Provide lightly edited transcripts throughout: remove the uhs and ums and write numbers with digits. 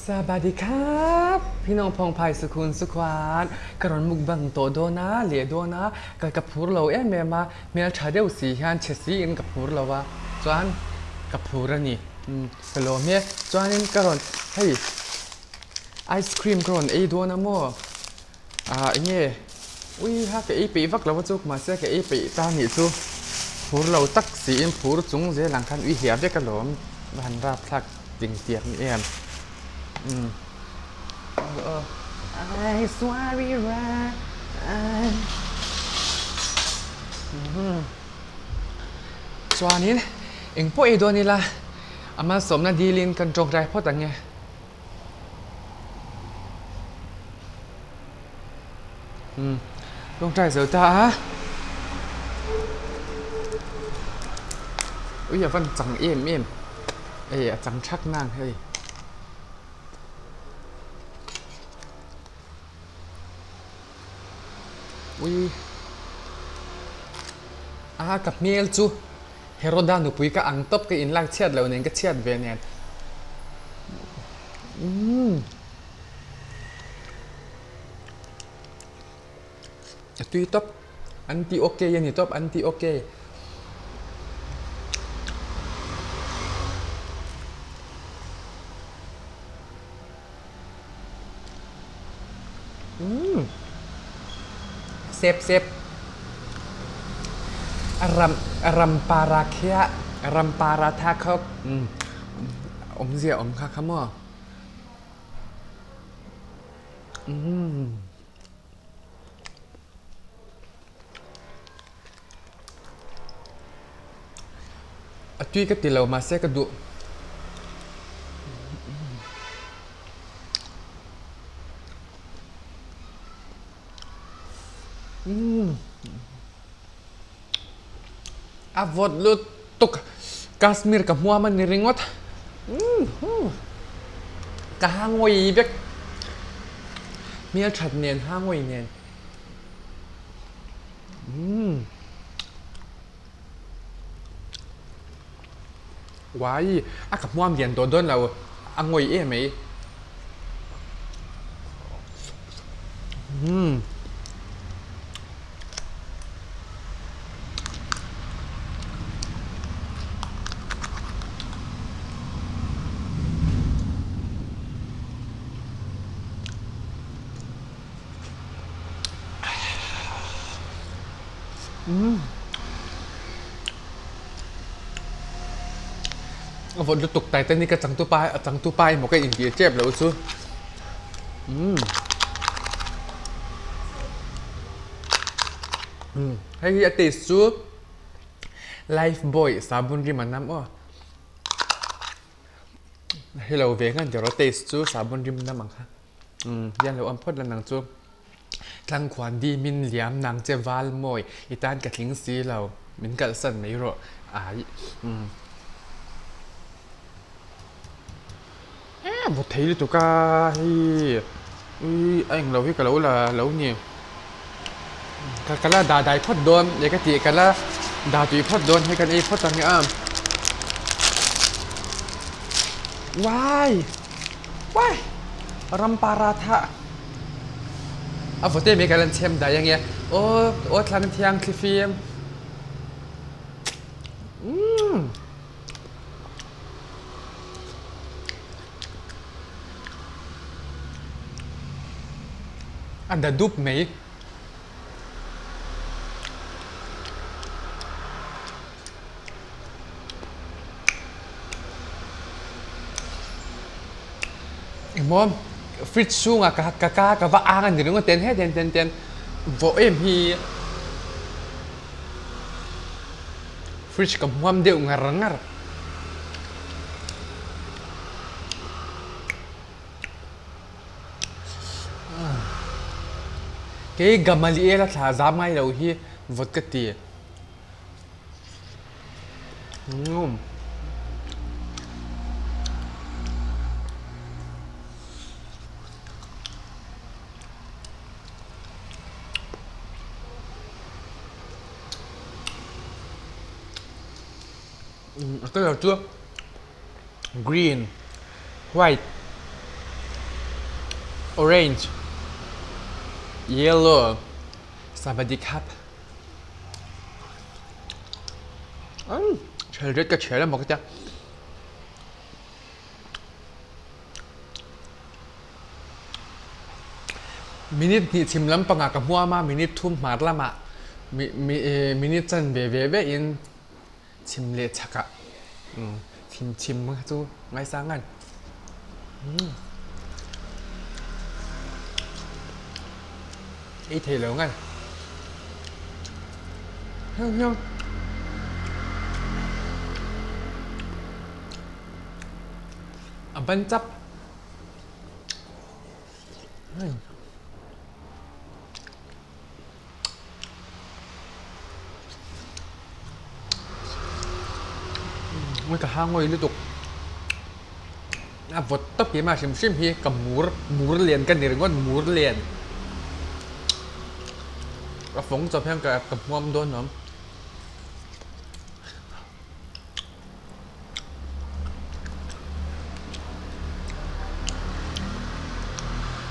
Sabadikap hi nawng phawng phai sukhun sukhuan ka rawn mukbang tawh dawn a leh dawn a ka ka phur lo em em a hmeltha deuh si hian chhe si in ka phur lo a chuan ka phur a ni umm ka lawm e chuanin ka rawn hei ice cream ka rawn ei dawn a maw ah eng nge ui ha ka ei peih vak lo a chu mahse ka ei peih ta nih chu phur lo tak siin phur chung zel ang khan ui hliah vek alawm va han rap thlak ding tiak ni em umm chuanin eng pawh ei dawn ila a malsawmna dilin kan tawngtai phawt ang e. Umm tawngtai zo ta a ui a van chang em em hei a chang thak nang hei ui a ka hmel chu Heroda nupui ka ang tawp ka inlak chhiat loh nen ka chhiat ve nen umm a tui tawp an ti okay a ni tawp an ti okay umm sep sep a ram a ram para khia a ram para tha khawp umm awmzia awm kha kha maw umm a tui ka ti lo mahse ka duh umm a vawt lutuk Kashmir ka hmuam a ni ringawt umm ka ha ngawi vek hmelthat nen ha ngawi nen. Umm Uai a ka hmuam lian tawh dawn lo a ngawi em mai umm A vawt lutuk Titanic a changtupa a changtupa emaw ka intih tep loh chu umm umm hei hi a taste chu life boy sabun rim a nam aw. Hello ve ngan tiraw taste chu sabun rim nam ang kha umm hian lo awm phawt la nang chu tlangkhuan di min liam nang che val mawi i tan ka tling si lo min kalhsan mai rawh ai umm vaw thei lutuk a hei ui a englo hi ka lo la lo ni ka ka la dah dai phawt dawn leh ka tih ka la dah tui phawt dawn hei kan ei phawt ang a uai uai ram paratha a vawt em mai ka lan chhem dai ange aw aw thlang thiang thlifim umm. A da dup mai. Engmaw fridge chhungah ka ka ka ka va ang a ni ringawt ten he ten ten ten vawh em hi fridge ka hmuam deuh ngar ngar. Kei Gamaliel a thla zam ngai lo hi vawt ka ti. Umm. A colour chu green white. Orange, yellow, savadi khap. Umm thel ret ka chhiar emaw ka tia. Minute hnih chhim lampangah ka hmuam a, minute thum hmar lamah minute chan ve ve ve in chhim leh chhakah chhim chhim kha chu ngaisang an. Ei thei lo ngai. Hiau hiau. A ban chap. Ui ka hang ngawi lutuk. A vawt tawp hi mah hrim hrim hi ka mur mur lian ka ni ringawt mur lian. A fawng chawp hian ka ka hmuam dawn awm.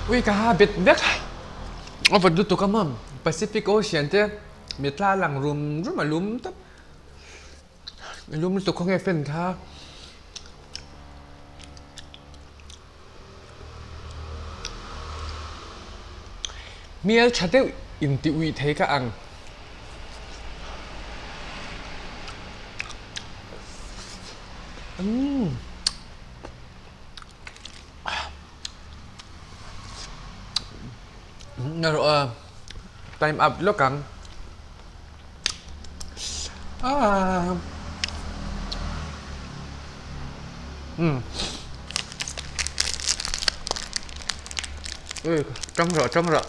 Ui ka ha bet vek a vawt lutuk a maw Pacific Ocean te mitla lang rum rum a lum tawp a lum lutuk khawnge fan kha. Hmel tha deuh in ti uih thei ka ang. Umm. Erawh a time up lawk ang. Aaa. Umm. Ui tang rawh tang rawh.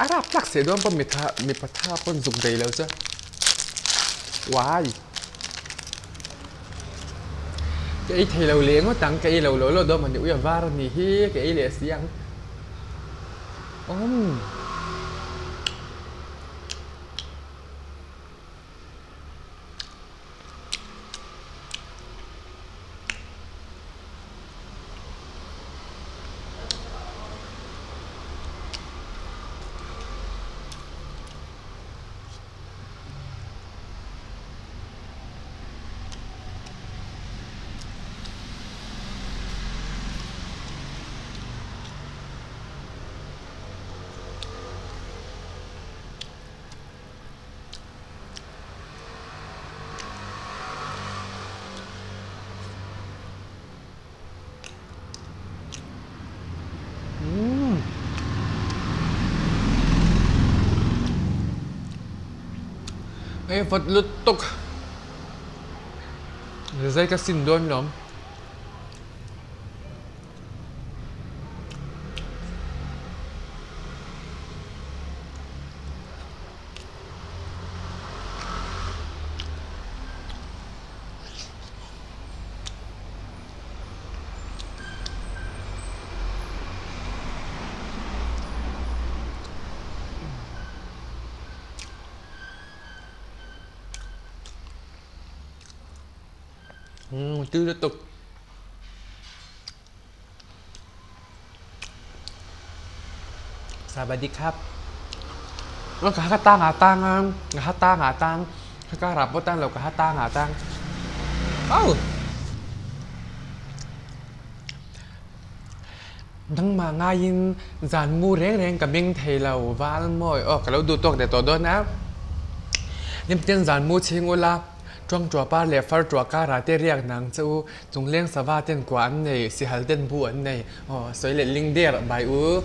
A rap tlak seh dawn pawh mitha mipa tha pawn zuk bei lo che. Uai. Ka ei thei lo leh ngawt ang ka ei lo lo lo dawn mah ni ui a var a ni hi ka ei leh si ang. Umm. Hei vawt lutuk zai ka sin dawn lawm. Umm tui lutuk. Sawadee-khap. Ka ha tang ah tang a, ka ha tang ah tang, ka kar ah pawh tang lo ka ha tang ah tang. Au! Nangmah ngaiin zan mu reng reng ka meng thei lo val mawi. Aw ka lo duh tawk leh tawh dawn a. Nimtin zan mu chhing ula. Tuangtuah par leh fartuah karah te riak nang che u, chungleng sava ten kua an nei, sihal ten bu an nei, aw sawi leh ling der bai u.